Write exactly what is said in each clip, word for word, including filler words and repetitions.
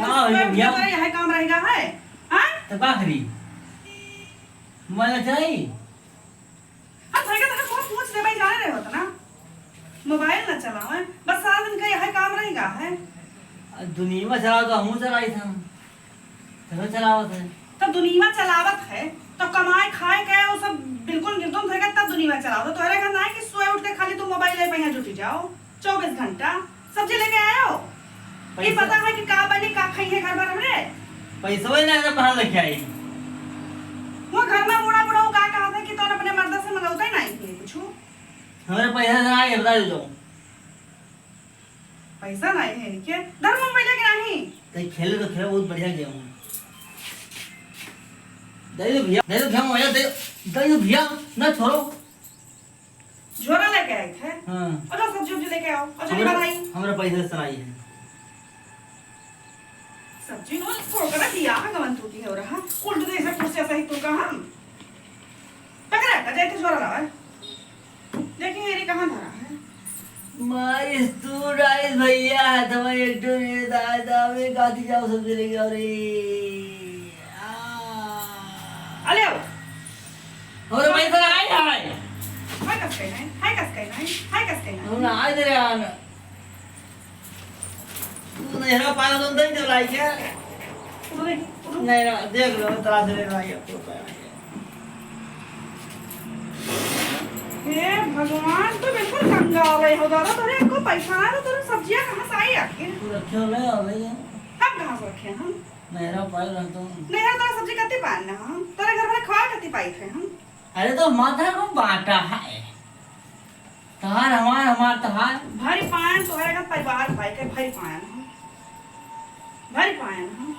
का होई भैया? तुम्हारा यह काम रहेगा है? हाँ? तो का करी? मोबाइल ना चलाई? अब भैया तो कौन पूछ ले भाई, जाने रहे हो तो ना, मोबाइल ना चलावे, बस सारा दिन का यह काम रहेगा है। दुनिया में चलाओ तो हमहू चलाई था, चलो चलावत है। तो दुनिया चलावत है, तो कमाए खाए के वो सब बिल्कुल निर्धन होएगा, तब दुनिया चलावत है। तोहरे घर ना है कि सोए उठ के खाली तू मोबाइल ले पे यहाँ जुटी जाओ चउबीस घंटा। सब्जी लेके आयो? ये पैसा पता है कि का बनी, का खाई है घर भर हमरे? पैसा वही ना है, तो कहाँ लेके आई? वो घर में बूढ़ा बूढ़ा वो का कहा था कि तोर अपने मर्द से मंगौते नहीं है कुछ। हमारे पैसा ना आए, बता दो। पैसा नहीं है क्या? धर मोबाइल के नहीं। तई खेले तो खेले, बहुत बढ़िया गेम है। दे दो भैया, दे दो भैया, मोबाइल दे, दे दो भैया, ना छोड़ो। झोरा लेके आए थे। हाँ। और लो सब्जी उब्जी लेके आओ। और चलिए हमरा, बनाई। हमरा पैसा से आई है। सब्जी नो, को करा दिया, गवन तू दी हो रहा। उल्ट दे से कुर्सी सही तू का हम। पकड़ा का जाए तो झोरा लावा। देखिए, ये कहाँ धरा है? मारिस तू राइस भैया, हाथ में एक ठो रे दादा, वे गाती जाओ, सब्जी लेके आओ रे। आ। अले आओ। और भाई तो आए, आए। हाय कस कहना है, हाय कस कहना है, हाय कस कहना है। हम ना आए दे रहे हैं। तू नैहरा पागल होन दई देवलाई के। उठो देखी, उठो। नैहरा देख लो, तलाश ले लाई अब तो। हे भगवान, तो बिल्कुल कंगाल है हो दादा, तोरे एको पैसा ना, तो तोरे सब्जियां कहाँ से आई आखिर? तू रखे हो ले, आ ले जा। हम कहाँ से रखे हैं हम? नैहरा पाए रहता हूँ। नैहरा तोरा सब्जी कत्ती पाए ना हम? तोरे घर वाले खवा कत्ती पाई थे हम? अरे तो माता को बांटा है। तहार हमार, हमार तहार। भरी पायन तोहरे का परिवार भाई के भरी पायन हम। भरी पायन हम।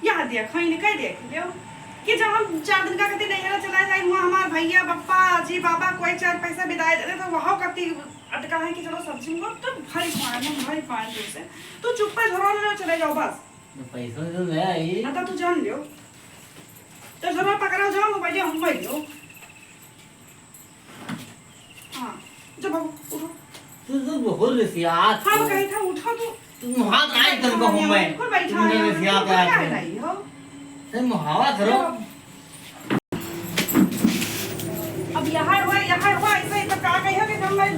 यहाँ देखो, इनके देख लियो कि जब हम चार दिन का कति नैहरा चला जाए, वहाँ हमार भैया, बप्पा, जी, बाबा कोई चार पैसा बिदाए देते तो वहाँ कति अटका है कि चलो सब्जी में तो भरी पायन हम, भरी पायन तुमसे। तू चुप्पे झोरा ले चले जाओ बस। तो पैसा तो ले आई। ना तो तू जान लियो। तो झोरा पकड़ा जाओ, मोबाइल हम बैठ लो। हाँ, जा बाबू, उठो। तू तो बहुत रिसियात हम हो। कही था, उठो तू। तू मुहात ना एकदम कहूँ मैं। बिल्कुल बैठा तुम है, रिसियात बिल्कुल है। क्या है नहीं हो? ते मुहावा करो। अब यहाँ हुआ, यहाँ हुआ, ऐसे ही तो का कही हो कि हम मैं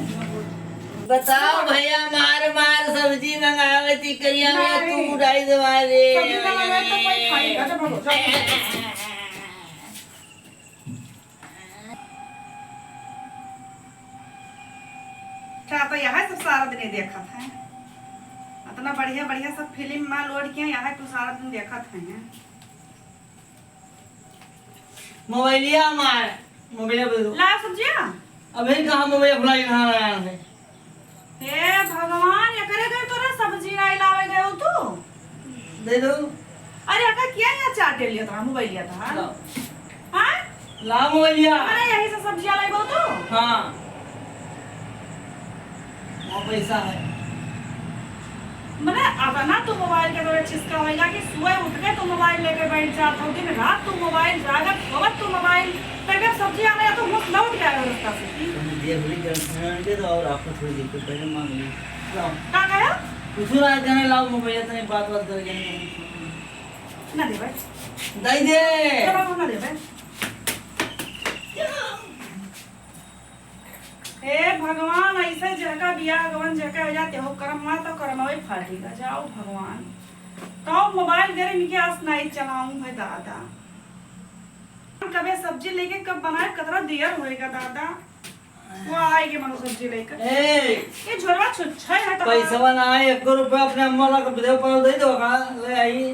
बताओ भैया, मार मार सब्जी मंगावे ती करिया में नहीं। तू उड़ाई दे मारे। सब्जी ना मंगाए तो कोई खाई, अच्छा भागो, जाओ। का तो यह सब सारा दिन देखत है, इतना बढ़िया बढ़िया सब फिल्म में लोड किया, यह कुल सारा दिन देखत है। मोबाइलिया मार, मोबाइलिया बोल दो। ला सब्जिया। अबे कहाँ मोबाइल भुलाई कहाँ लगाना है? हे भगवान, एकरे घर तोरा सब्जी नाई लावे गए हो तू? दे दो। अरे, अका किया यहाँ चाटे लिया था, मोबाइल लिया था? लाओ। हाँ? लाओ मोबाइल लिया। अरे, यही से सब्जियाँ लाइबो तू? हाँ। वहाँ पैसा है। मने, अतना तू मोबाइल के तोरे चिस्का होइगा कि सुबह उठ के तू मोबाइल लेके बैठ जात हो, दिन रात तू मोबाइल, जागत होवत तू मोबाइल, तब जब सब्जी आने तो मुँह लौट गया है रास्ता से। तुमने देख ली गर्लफ्रेंड के तो और आपको थोड़ी देर के पहले मांग ली। लाओ। का कहा? कुछ ना कहने लाओ मोबाइल, इतनी बात बात कर गए। ना दे भाई। दे दे। चलो, ना दे भाई। हे भगवान, ऐसे जेहका बियाह गवन जेहका हो जाते हो, करमवा तो करमवे फाटेगा। जाओ भगवान, तो मोबाइल गरे में के आस नहीं चलाऊं है दादा। कबे सब्जी लेके कब बनाए, कतरा देर होएगा दादा। वो आएगी मनो सब्जी लेकर। ए! ये झोरवा छुच्छा है तो पैसवा ना आए, एको रुपया अपने अम्मा ला के दे पाओ, दे दो का, ले आई।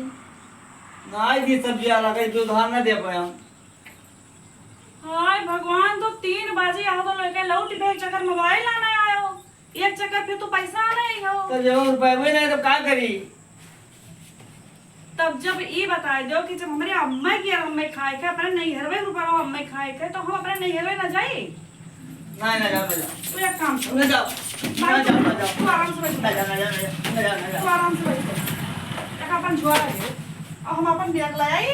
ना आई थी सब्जी वाला, कहीं जो धान ना दे पाया। हाय भगवान, तो तीन बजे यहाँ तो लेके लौट गए, एक चक्कर मोबाइल आने आयो, एक चक्कर फिर तो पैसा आने आई हो। तो जब रुपये भी नहीं तो का करी? तब जब ई बताए दो कि जब हमरे अम्मा की और अम्मा खाए के, अपने नैहरवे रुपया अम्मा खाए के, तो हम अपने नैहरवे ना जाई? नहीं, ना जाओ, ना जाओ। तू एक काम कर। ना जाओ। ना ना जाओ, ना जाओ। तू आराम से बैठ। ना जाओ, ना जाओ, ना जाओ, ना जाओ, ना जाओ। तू आराम से बैठ। एक अपन झोरा दे। और हम अपन बैग ले आई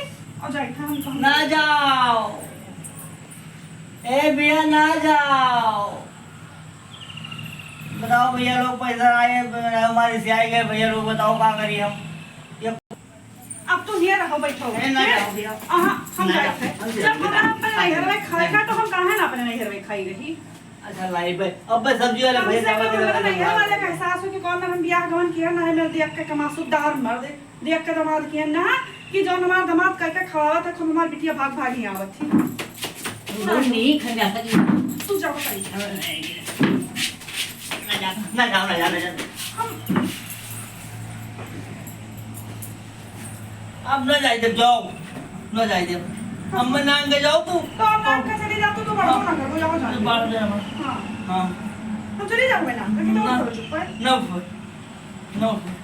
और जाई था हम, हम ना जाओ। ए भैया, ना जाओ। बताओ भैया लोग, पैसा आए, हमारे से आए गए भैया लोग, बताओ का करी हम? ये ये रहो, बैठो। ए, ना जाओ भैया। अहाँ, हम ना जाइत जाओ, है। हम जब जाओ। हमारा अपने नैहर में खाए का, तो हम काहे ना अपने नैहर में खाई रही? अच्छा, लाई बे। अब बे सब्जी वाले कम भैया से जावा कम के मेरे लगा नैहर वाले का एहसास हो कि कौन हम बियाह गवन किया ना है, मेरे दिया के कमासुदार मर्द, दिया के दामाद किया ना, कि जौन हमार दामाद करके खवावत है, खूब हमार बिटिया भाग भाग ही आवत थी। वो नहीं खाने आता कि तू जाओ भाई। ना जाओ, ना जाओ, ना जाओ। हम अब ना जाए देब, जाओ, ना जाए देब। अब मैं नाम के जाओ तू। तो हम नाम के चली जाओ, तू तो बड़ो ना करो, जाओ, जाओ। बाहर जाओ। हाँ। हाँ। हम चली जाओ, मैं नाम के, कि तो ना। करो चुप है। ना उठो, ना उठो।